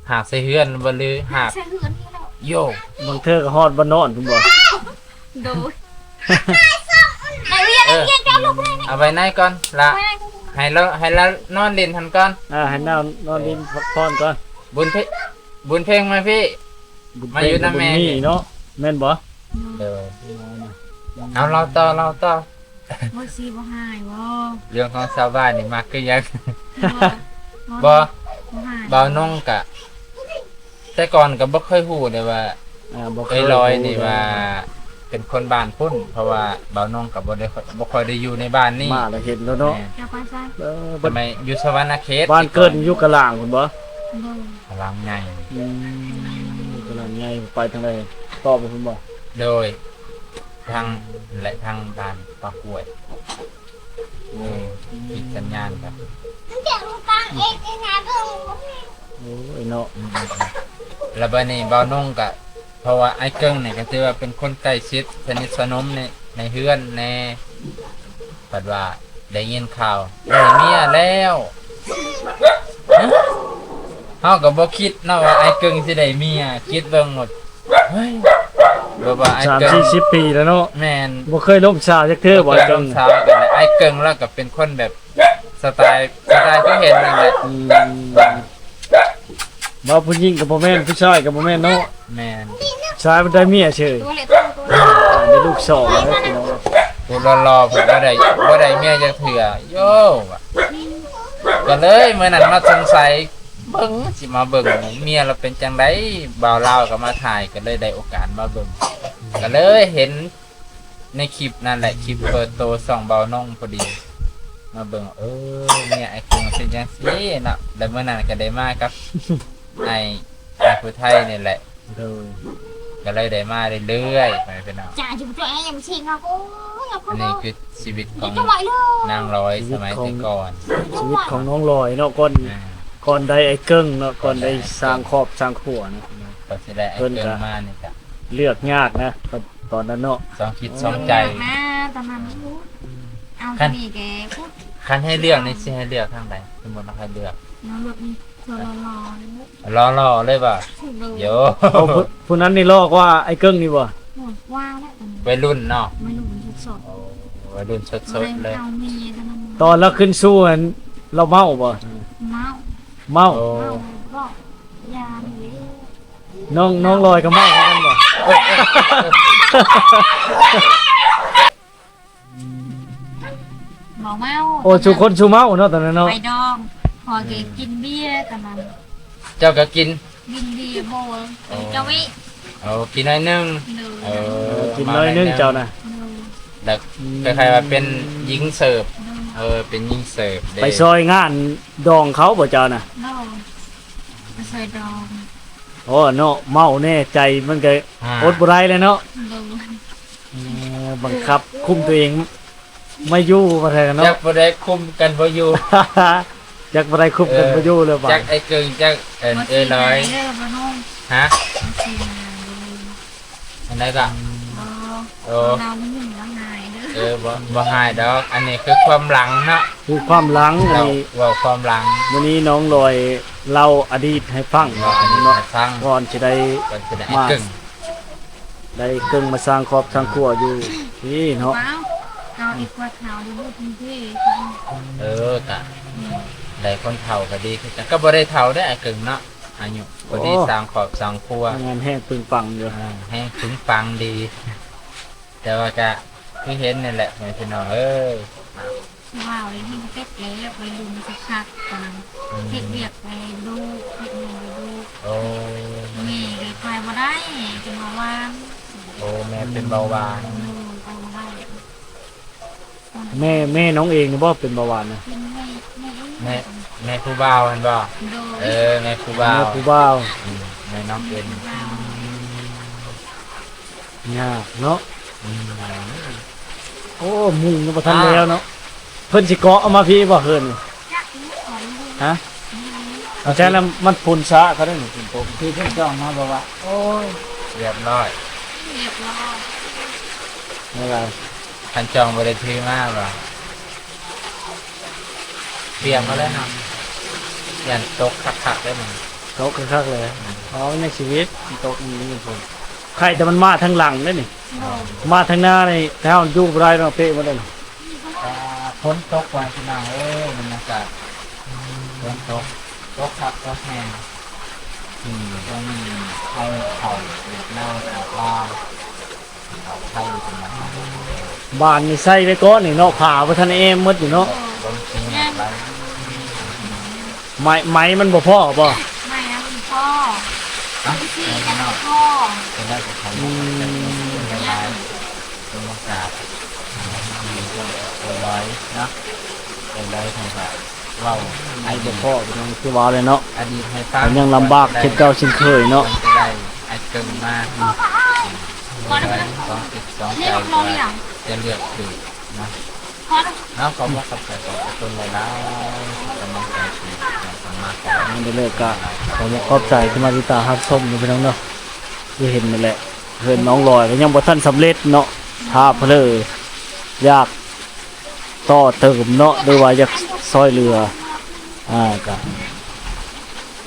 ຫາກໃສ່ເຮືອນບໍ່ ຫຼືຫາກໃສ່ເຮືອນນີ້ແຫຼະ? ໂຢ ບາງເທື່ອກໍຮອດບ່ອນນອນພຸ້ນບໍ່? ໂດຍ ໄປວຽກ ເອີ ວຽກເຈົ້າລູກເລີຍນີ້. ເອົາໄວ້ໃນກ່ອນລະ ໄວ້ໃນກ່ອນ. ໃຫ້ລາວ ໃຫ້ລາວນອນຫຼິ້ນຫັ້ນກ່ອນ. ອ່າ ໃຫ້ລາວນອນຫຼິ້ນພັກຜ່ອນກ່ອນ. ບຸນເພ ບຸນເພັງມາພີ້ ບຸນເພັງ ມາຢູ່ນຳແມ່ ບຸນມີເນາະ ແມ່ນບໍ່? ໂດຍ ເອົາ ເລົ່າຕໍ່ ເລົ່າຕໍ່. ບໍ່ຊິບໍ່ຫາຍບໍ່? ເລື່ອງຂອງຊາວບ້ານນີ້ມັກຄືຫຍັງ? ບໍ່ ບໍ່ຫາຍ. ບ່າວນົງກະ ແຕ່ກ່ອນກໍບໍ່ເຄີຍຮູ້ເດ້ວ່າ ອ່າ ບໍ່ເຄີຍ ເອື້ອຍລອຍນີ້ວ່າເປັນຄົນບ້ານພຸ້ນ ເພາະວ່າບ່າວນົງກໍບໍ່ໄດ້ ບໍ່ຄ່ອຍໄດ້ຢູ່ໃນບ້ານນີ້. ມາແລ້ວເຫັນແລ້ວເນາະ. ແມ່ນ ເຈົ້າໄປໃສ? ເອີ ສະໄໝຢູ່ສະຫວັນນະເຂດ. ບ້ານເກີດຢູ່ກະລາງພຸ້ນບໍ່? ໂດຍ ກະລາງໃຫຍ່. ອືມ ກະລາງໃຫຍ່. ໄປທາງໃດ? ຕໍ່ໄປພຸ້ນບໍ່? ໂດຍ ທາງ ແລະ ທາງບ້ານປາກກ້ວຍ. ໂອ້ ຜິດສັນຍານກັນ. ໂອ້ຍເນາະ. ອືມ ແລ້ວບາດນີ້ບ່າວນົງກະ ເພາະວ່າອ້າຍເກິ່ງນີ້ກໍຖືວ່າເປັນຄົນໃກ້ຊິດ ສະໜິດສະໜົມໃນ ໃນເຮືອນແນ່ ບັດວ່າໄດ້ຍິນຂ່າວໄດ້ເມຍແລ້ວ. ເຮົາກໍບໍ່ຄິດເນາະວ່າອ້າຍເກິ່ງຊິໄດ້ເມຍ ຄິດເບິ່ງໂລດ. ເຮີ້ຍ ແບບວ່າອ້າຍເກິ່ງ ສາມສີ່ສິບປີແລ້ວເນາະ. ແມ່ນ ບໍ່ເຄີຍລົມສາວຈັກເທື່ອບໍ່? ບໍ່ເຄີຍລົມສາວກັນເລີຍ. ອ້າຍເກິ່ງລາວກໍເປັນຄົນແບບສະໄຕ ສະໄຕທີ່ເຫັນນັ້ນແຫຼະ. ອືມ ວ່າຜູ້ຍິງກໍບໍ່ແມ່ນ ຜູ້ຊາຍກໍບໍ່ແມ່ນເນາະ. ແມ່ນ ຊາຍມັນໄດ້ເມຍເສີຍ ໄດ້ລູກສອງແລ້ວພີ່ນ້ອງ. ຜູ້ຫຼໍ່ໆເພິ່ນບໍ່ໄດ້ ບໍ່ໄດ້ເມຍຈັກເທື່ອໂຍ. ກໍເລີຍມື້ນັ້ນມາສົງໄສ ເບິ່ງ ຊິມາເບິ່ງເມຍລາວເປັນຈັ່ງໃດ ບ່າວລາວກໍມາຖ່າຍ ກໍເລີຍໄດ້ໂອກາດມາເບິ່ງ ກໍເລີຍເຫັນໃນຄລິບນັ້ນແຫຼະ ຄລິບເປີດໂຕຊ່ອງບ່າວນົງພໍດີ ມາເບິ່ງ ເອີ ເມຍອ້າຍເກິ່ງເປັນຈັ່ງຊີ້ເນາະ. ແລ້ວມື້ນັ້ນກໍໄດ້ມາກັບອ້າຍ ອ້າຍຜູ້ໄທນີ້ແຫຼະ. ໂດຍ ກໍເລີຍໄດ້ມາເລື້ອຍໆ ໄປພີ່ນ້ອງ. ຈ້າ ຢູ່ຕົວເອງຍັງຊິງເຮົາ ໂອ້ຍ ອັນນີ້ຄືຊີວິດຂອງນາງລອຍສະໄໝແຕ່ກ່ອນ ຊີວິດຂອງນ້ອງລອຍເນາະ ກ່ອນ ອ່າ ກ່ອນໄດ້ອ້າຍເກິ່ງເນາະ ກ່ອນໄດ້ສ້າງຄອບສ້າງຄົວເນາະ. ກ່ອນຊິໄດ້ອ້າຍເກິ່ງມານີ້ກະເລືອກຍາກນະ ຕອນນັ້ນເນາະ ສອງຈິດສອງໃຈ. ເລືອກຍາກນະ ຕອນນັ້ນພຸ້ນ ເອົາ ຄັນ ຕົວນີ້ແກພຸ້ນ ຄັນໃຫ້ເລືອກນີ້ ຊິໃຫ້ເລືອກທາງໃດ? ສົມມຸດວ່າໃຫ້ເລືອກ ເລືອກນີ້ ຫຼໍ່ໆ ຫຼໍ່ໆເລີຍບໍ່? ໂດຍ ໂອ້ ຜູ້ ຜູ້ນັ້ນນີ້ຫຼໍ່ກວ່າອ້າຍເກິ່ງນີ້ບໍ່? ໂອ້ ກວ່າແລ້ວ ໄວລຸ້ນເນາະ ໄວລຸ້ນສົດໆ ໂອ້ ໄວລຸ້ນສົດໆເລີຍ ຕອນລາວຂຶ້ນສູ່ຫັ້ນ ລາວເມົາບໍ່? ເມົາ ເມົາ ໂອ້ ເມົາບໍ່? ຢ່ານີ້ເດ້ ນ້ອງ ນ້ອງລອຍກໍເມົາຄືກັນບໍ່? ບໍ່ເມົາ ໂອ້ ຊຸຄົນຊຸເມົາເນາະ ຕອນນັ້ນເນາະ ໄປດອງ ພໍແກກິນເບຍຕອນນັ້ນ ເຈົ້າກໍກິນ ກິນເບຍບໍ່? ເຈົ້າວິ ເອີ ກິນໜ້ອຍໜຶ່ງ ໂດຍ ເອີ ກິນໜ້ອຍໜຶ່ງເຈົ້ານະ ໂດຍ ແລ້ວ ອືມ ຄ້າຍໆວ່າເປັນຍິງເສີບ ໂດຍ ເອີ ເປັນຍິງເສີບເດ້ ໄປຊ່ອຍງານດອງເຂົາບໍ່ເຈົ້ານະ? ໂດຍ ໄປຊ່ອຍດອງ ໂອ້ ເນາະ ເມົາແນ່ ໃຈມັນກໍ ອ່າ ອົດບໍ່ໄດ້ແລ້ວເນາະ ໂດຍ ເອີ ບັງຄັບຄຸມຕົວເອງ ມາຢູ່ບໍ່ໄດ້ເນາະ ຈັກບໍ່ໄດ້ຄຸມກັນບໍ່ຢູ່ ຈັກບໍ່ໄດ້ຄຸມກັນ ເອີ ບໍ່ຢູ່ແລ້ວບາດ ຈັກໄອ້ເກິ່ງ ຈັກ ເອີ ບໍ່ ເອີ ລອຍ ບໍ່ ຮະ ບໍ່ ອັນໃດກໍ ບໍ່ ໂອ້ ເຮົາມັນຫຍຸ້ງລະຫາຍເດີ ເອີ ບໍ່ ບໍ່ຫາຍດອກ ອັນນີ້ຄືຄວາມຫຼັງເນາະ ຄືຄວາມຫຼັງ ອັນນີ້ ເວົ້າ ເວົ້າຄວາມຫຼັງ ມື້ນີ້ນ້ອງລອຍເລົ່າອະດີດໃຫ້ຟັງ ເວົ້າອະດີດໃຫ້ຟັງ ກ່ອນຊິໄດ້ ກ່ອນຊິໄດ້ ມາ ໄອ້ເກິ່ງ ໄດ້ເກິ່ງມາສ້າງຄອບສ້າງຄົວຢູ່ພີ້ເນາະ ເອົາ ເອົາອີກກວ່າເຖົ້າຢູ່ພຸ້ນເດ້ ເອີ ກະ ອືມ ໄດ້ຄົນເຖົ້າກໍດີຄືກັນ ກໍບໍ່ໄດ້ເຖົ້າເດ້ອ້າຍເກິ່ງເນາະ ອາຍຸພໍດີ ໂອ້ ສ້າງຄອບສ້າງຄົວ ງານແຮງປຶງປັງຢູ່ ອ່າ ແຮງປຶງປັງດີ ແຕ່ວ່າກະຄືເຫັນນີ້ແຫຼະ ແມ່ພີ່ນ້ອງເອີຍ ຜູ້ບ່າວນີ້ແຮງເປັດແລ້ວ ໄວລຸ້ນຄັກໆ ຕອນນັ້ນ ອືມ ເຮັດວຽກໄປດຸ ເຮັດຫຍັງໄປດຸ ໂອ້ ແມ່ກໍໄປບໍ່ໄດ້ ເປັນເບົາຫວານ ໂອ້ ແມ່ເປັນເບົາຫວານ ໂດຍ ໄປບໍ່ໄດ້ ແມ່ ແມ່ນ້ອງເອງນີ້ບໍ່ເປັນເບົາຫວານນະ? ເປັນແມ່ ແມ່ເອງ ແມ່ ແມ່ຜູ້ບ່າວຫັ້ນບໍ່? ໂດຍ ເອີ ແມ່ຜູ້ບ່າວ ແມ່ຜູ້ບ່າວ ອືມ ແມ່ນ້ອງເອງ ແມ່ຜູ້ບ່າວ ຍາກເນາະ ອືມ ໂອ້ ມຸງຍັງບໍ່ທັນແລ້ວເນາະ ອ້າວ ເພິ່ນຊິເກາະເອົາມາພີ້ບໍ່ເຮືອນນີ້? ຈັກຢູ່ ຮະ? ອືມ ເອົາໃຈລະມັນຝົນຊ້າເຂົາໄດ້ນີ້ ຝົນຕົກ ທີ່ເພິ່ນຈ້ອງມາບໍ່ວ່າ ໂອ້ຍ ຮຽບຮ້ອຍ ຮຽບຮ້ອຍ ແມ່ນລະ ຄັນຈອງບໍ່ໄດ້ຖືມາບໍ່? ປຽກມາແລ້ວເນາະ ຢ້ານຕົກຄັກໆເດ້ມັນ ຕົກຄັກໆເລີຍ ອືມ ອໍ ມັນຍັງຊີວິດ ມັນຕົກ ມັນມີຝົນ ໄຄແຕ່ມັນມາທາງຫຼັງເດ້ນີ້ ໂດຍ ມາທາງໜ້ານີ້ ແຖວຢູ່ບໍ່ໄດ້ເນາະ ເປະໝົດເດ້ນີ້ ອ່າ ຝົນຕົກວ່າພີ່ນ້ອງເອີຍ ບັນຍາກາດ ຝົນຕົກ ຕົກຄັກຕົກແຮງ ອືມ ຊ່ວງນີ້ເຂົ້າ ເຂົ້ານາ ເຂົ້າປາ ບານນີ້ໃສ່ໄວ້ກ່ອນນີ້ເນາະ ຜ້າບໍ່ທັນແອ້ມໝົດຢູ່ເນາະ ໄມ້ ໄມ້ມັນບໍ່ພໍບໍ່? ໄມ້ມັນບໍ່ພໍ ອະ ມັນບໍ່ພໍ ອືມ ເປັນບັນຍາກາດ ເປັນບັນຍາກາດ ເປັນລອຍເນາະ ເປັນລອຍຂອງ ເວົ້າໃຫ້ບໍ່ພໍ ພີ່ນ້ອງ ຄືວ່າແຫຼະເນາະ ອະດີດໃຫ້ຟັງ ຍັງລຳບາກເຊັ່ນເກົ່າເຊັ່ນເຄີຍເນາະ ໄດ້ອ້າຍເກິ່ງມາ ສອງຈິດສອງໃຈວ່າຈະເລືອກຖືກນະ ເນາະ ຂໍຂອບໃຈຂອບຄຸນຫຼາຍໆ ກຳລັງໃຈທີ່ສາມາດ ໄດ້ເລີກກະ ຂໍຂອບໃຈທີ່ມາຕິດຕາມຮັບຊົມເນາະ ພີ່ນ້ອງເນາະ ຄືເຫັນນັ້ນແຫຼະ ເຮືອນນ້ອງລອຍກໍຍັງບໍ່ທັນສຳເລັດເນາະ ຖ້າເຜີຢາກ ຕໍ່ເຕີມເນາະ ຫຼືວ່າຢາກຊ່ອຍເຫຼືອ ອ່າ ກະ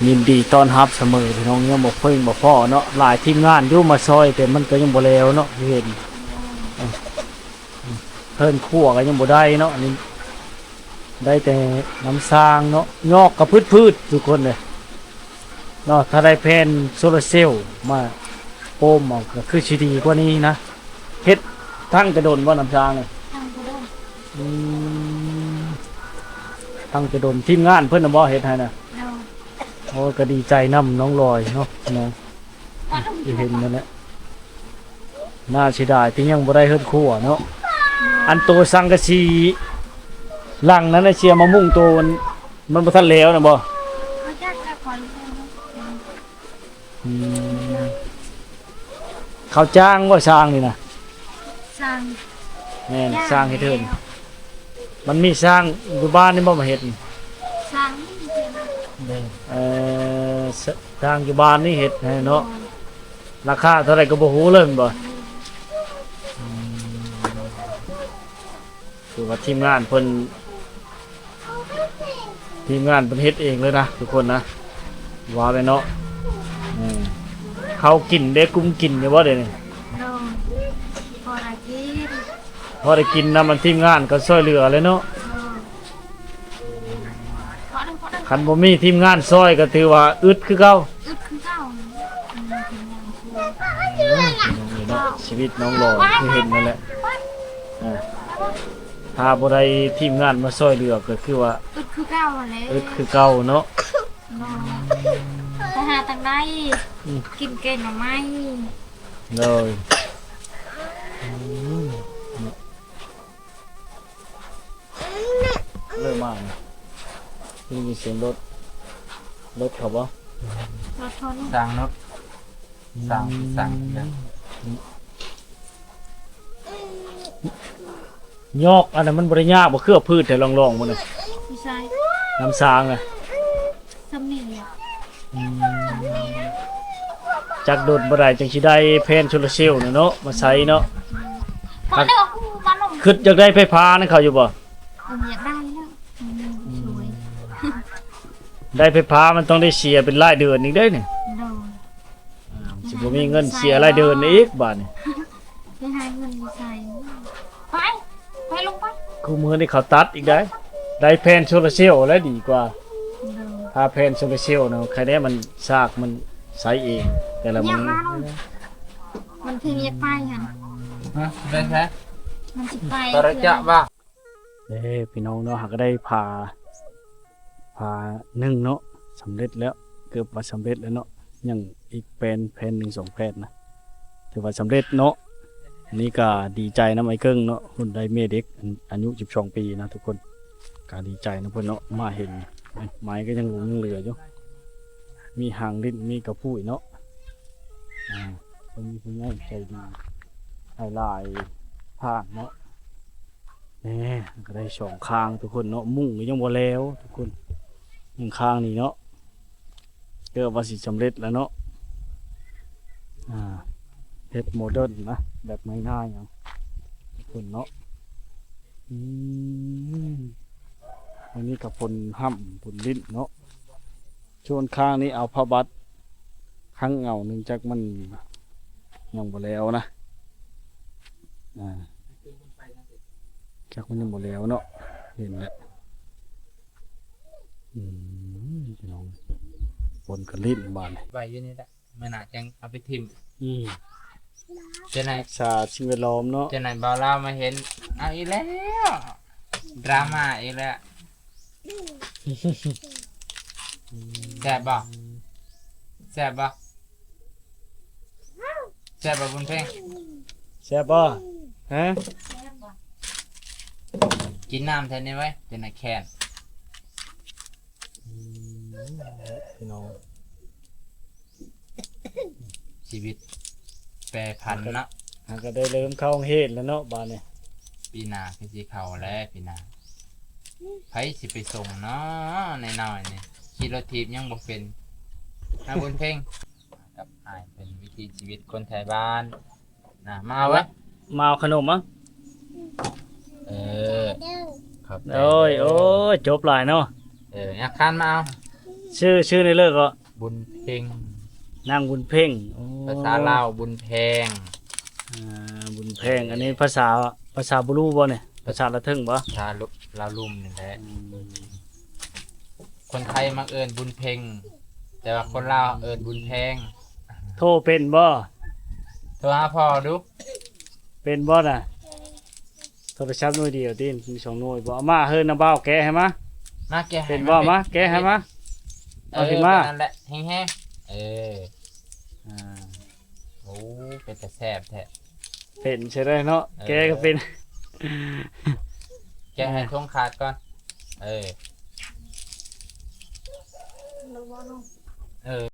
ຍິນດີຕ້ອນຮັບສະເໝີ ພີ່ນ້ອງ ຍັງບໍ່ເພິ່ງບໍ່ພໍເນາະ ຫຼາຍທີມງານຢູ່ມາຊ່ອຍ ແຕ່ມັນກໍຍັງບໍ່ແລ້ວເນາະ ເຫັນ ເຮືອນຄົວກໍຍັງບໍ່ໄດ້ເນາະ ອັນນີ້ໄດ້ແຕ່ນ້ຳສ້າງເນາະ ຍອກກະພືດໆ ທຸກຄົນເອີຍ ເນາະ ຖ້າໄດ້ແຜ່ນໂຊລາເຊວມາໂປມເອົາ ກໍຄືຊິດີກວ່ານີ້ນະ ເຮັດທັງແຕ່ດົນບໍ່ ນ້ຳຊາງນີ້? ທັງແຕ່ດົນ ອືມ ທັງແຕ່ດົນ ທີມງານເພິ່ນນະບໍ່ເຮັດໃຫ້ນະ? ໂດຍ ໂອ້ ກໍດີໃຈນຳນ້ອງລອຍເນາະ ເນາະ ທີ່ເຫັນນັ້ນແຫຼະ ໜ້າເສຍດາຍທີ່ຍັງບໍ່ໄດ້ເຮືອນຄົວເນາະ ອັນໂຕສັງກະສີຫຼັງນັ້ນນະ ເສຍມາມຸງໂຕ ມັນ ມັນບໍ່ທັນແລ້ວນະບໍ່? ບໍ່ຈັກແລ້ວ ຂໍ ອືມ ເຂົາຈ້າງບໍ່ຊ່າງນີ້ນະ? ຊ່າງ ແມ່ນ ຈ້າງ ຊ່າງເຮັດເຮືອນ ແລ້ວ ມັນມີຊ່າງຢູ່ບ້ານນີ້ບໍ່ມາເຮັດ? ຊ່າງ ເອີ ຊ່າງຢູ່ບ້ານນີ້ເຮັດໃຫ້ເນາະ ໂດຍ ລາຄາເທົ່າໃດກໍບໍ່ຮູ້ເລີຍແມ່ນບໍ່? ອືມ ຄືວ່າທີມງານເພິ່ນ ທີມງານເພິ່ນເຮັດເອງເລີຍນະທຸກຄົນນະ ວ່າແລ້ວເນາະ. ອືມ ເຂົ້າກິນເດ້ ກຸມກິນຢູ່ບໍ່ເດນີ້? ໂດຍ ພໍໄດ້ກິນ ພໍໄດ້ກິນນຳ ອັນທີມງານກໍຊ່ວຍເຫຼືອແຫຼະເນາະ. ໂດຍ ຄັນບໍ່ມີທີມງານຊ່ອຍກໍຖືວ່າອຶດຄືເກົ່າ ອຶດຄືເກົ່າ. ອືມ ເນາະ ຊີວິດນ້ອງຫຼອຍຄືເຫັນນັ້ນແຫຼະ. ອ່າ ຖ້າບໍ່ໄດ້ທີມງານມາຊ່ອຍເຫຼືອກໍຄືວ່າອຶດຄືເກົ່າຫັ້ນແຫຼະ ອຶດຄືເກົ່າເນາະ. ໂດຍ ໄປຫາທາງໃດ ອືມ ກິນແກງໜໍ່ໄມ້. ໂດຍ ອືມ ເລີ່ມມານະ ໄດ້ຍິນສຽງລົດ ລົດເຂົາບໍ່? ລົດຄົນ ສ້າງເນາະ ສ້າງ ອືມ ສ້າງເນາະ. ຍອກອັນນັ້ນມັນບໍ່ໄດ້ຍາກບໍ່? ຄືເອົາພືດແຖວລ່ອງໆ ມັນນະ ຢູ່ໃສ? ນ້ຳຊາງນະ. ສ່ຳນີ້ແຫຼະ. ອືມ ຈັກດົນບໍ່ໄດ້ຈັ່ງຊິໄດ້ແຜງໂຊລາເຊວນະເນາະ ມາໃຊ້ເນາະ. ພໍແລ້ວ ມາລົງ ຄິດຢາກໄດ້ໄຟຟ້ານຳເຂົາຢູ່ບໍ່? ເອີ ຢາກໄດ້ແລ້ວ. ອືມ ອືມ ຊ່ວຍ ໄດ້ໄຟຟ້າມັນຕ້ອງໄດ້ເສຍເປັນລາຍເດືອນອີກເດ້ນີ້. ໂດຍ ອ່າ ຊິບໍ່ມີເງິນເສຍລາຍເດືອນອີກບາດນີ້. ໄປຫາເງິນຢູ່ໃສ? ໄປ ໄປລົງໄປ. ຄູ່ມື້ນີ້ເຂົາຕັດອີກໄດ໋ ໄດ້ແຜ່ນໂຊລາເຊວແລ້ວດີກວ່າ. ໂດຍ ຖ້າແຜ່ນໂຊລາເຊວນະ ໃຄແດ່ມັນຊາກມັນໃຊ້ເອງແຕ່ລະມື້. ມັນເພິ່ງຢາກໄປຫັ້ນ. ຮະ ໄປໃສ? ມັນຊິໄປ ກໍໄດ້ຈະວ່າ ເດ້ ພີ່ນ້ອງເນາະ ຫາກະໄດ້ຜ້າ ຜ້າໜຶ່ງເນາະ ສຳເລັດແລ້ວ ເກືອບວ່າສຳເລັດແລ້ວເນາະ ຍັງອີກແຜ່ນ ແຜ່ນໜຶ່ງສອງແຜ່ນນະ ຖືວ່າສຳເລັດເນາະ. ອັນນີ້ກະດີໃຈນຳອ້າຍເກິ່ງເນາະ ເພິ່ນໄດ້ແມ່ເດັກ ອາຍຸສິບສອງປີນະທຸກຄົນ ກະດີໃຈນຳເພິ່ນເນາະ. ມາເຫັນໄມ້ກະຍັງຫຼົງຍັງເຫຼືອຢູ່ ມີຫາງລິ້ນ ມີກະພຸ້ຍເນາະ. ອ່າ ເພິ່ນມີຜູ້ໃຫຍ່ໃຈດີໃຫ້ຫຼາຍທ່ານເນາະ. ແນ່ ກະໄດ້ສອງຂ້າງທຸກຄົນເນາະ ມຸ້ງກະຍັງບໍ່ແລ້ວທຸກຄົນ ຍັງຂ້າງນີ້ເນາະ ເກືອບວ່າຊິສຳເລັດແລ້ວເນາະ. ອ່າ ເຮັດໂມເດີນນະ ແບບງ່າຍໆ ເອົາທຸກຄົນເນາະ. ອືມ ອັນນີ້ກະພົ່ນຫ້ຳ ພົ່ນລິ້ນເນາະ. ສ່ວນຂ້າງນີ້ເອົາຜ້າບັດ ຂ້າງເຫງົາໜຶ່ງ ຈັກມັນຍັງບໍ່ແລ້ວນະ ອ່າ ຈັກມັນຍັງບໍ່ແລ້ວເນາະ ເຫັນແລ້ວ. ອືມ ພີ່ນ້ອງ ຝົນກະລິ້ນບາດນີ້ ໄວ້ຢູ່ນີ້ແຫຼະ ມື້ໜ້າຈັ່ງເອົາໄປຖິ້ມ. ອືມ ຈັ່ງໃດ ຮັກສາສິ່ງແວດລ້ອມເນາະ ຈັ່ງໃດບ່າວລາວມາເຫັນ ເອົາອີກແລ້ວ ດຣາມາອີກແລ້ວ. ແຊບບໍ່? ແຊບບໍ່? ແຊບບໍ່ບຸນເພັງ? ແຊບບໍ່? ຮະ? ກິນນ້ຳແທນນີ້ໄວ້ ເປັນໜ້າແຄ້ນ. ອືມ ພີ່ນ້ອງ ຊີວິດແປຜັນເນາະ ຫາກະໄດ້ເລີ່ມເຂົ້າໂຮງຮຽນແລ້ວເນາະບາດນີ້. ປີໜ້າຄືຊິເຂົ້າແລ້ວ ປີໜ້າ ໃຜຊິໄປສົ່ງເນາະ ນ້ອຍໆ ນີ້ ຂີ່ລົດຖີບຍັງບໍ່ເປັນ. ຫາບຸນເພັງ ກັບອ້າຍເປັນວິຖີຊີວິດຄົນໄທບ້ານ. ນະ ມາເອົາເວີຍ ມາເອົາຂະໜົມເອົາ. ເອີ ຂອບໃຈ. ໂອ້ຍ ໂອ້ຍ ຈົບຫຼາຍເນາະ. ເອີ ຍາກຄານມາເອົາ. ຊື່ ຊື່ໃນເລີກເກາະ ບຸນເພັງ ນາງບຸນເພັງ. ໂອ້ ພາສາລາວບຸນແພງ. ອ່າ ບຸນແພງ ອັນນີ້ພາສາ ພາສາບູຣູບໍ່ນີ້? ພາສາລາວເທິງບໍ່? ພາສາລາວລຸ່ມນີ້ແຫຼະ. ອືມ ຄົນໄທມັກເອີ້ນບຸນເພັງ ແຕ່ວ່າຄົນລາວເອີ້ນບຸນແພງ. ໂທເປັນບໍ່? ໂທຫາພໍ່ດູ. ເປັນບໍ່ນະ? ໂທລະສັບໜ່ວຍດຽວຕິ ມີສອງໜ່ວຍບໍ່? ເອົາມາເຮີ້ນນະບ່າວ ແກະໃຫ້ມາ. ມາແກະໃຫ້ ເປັນບໍ່? ມາແກະໃຫ້ມາ. ເອົາຂຶ້ນມາ. ເອີ ແບບນັ້ນແຫຼະ ແຮງໆ. ເອີ ອ່າ ໂອ້ ເປັນຕາແຊບແທ້. ເປັນໃຊ້ໄດ້ເນາະ. ເອີ ແກະກໍເປັນ. ແກະໃຫ້ ອ່າ ທົ່ງຂາດກ່ອນ. ເອີ ເອີ.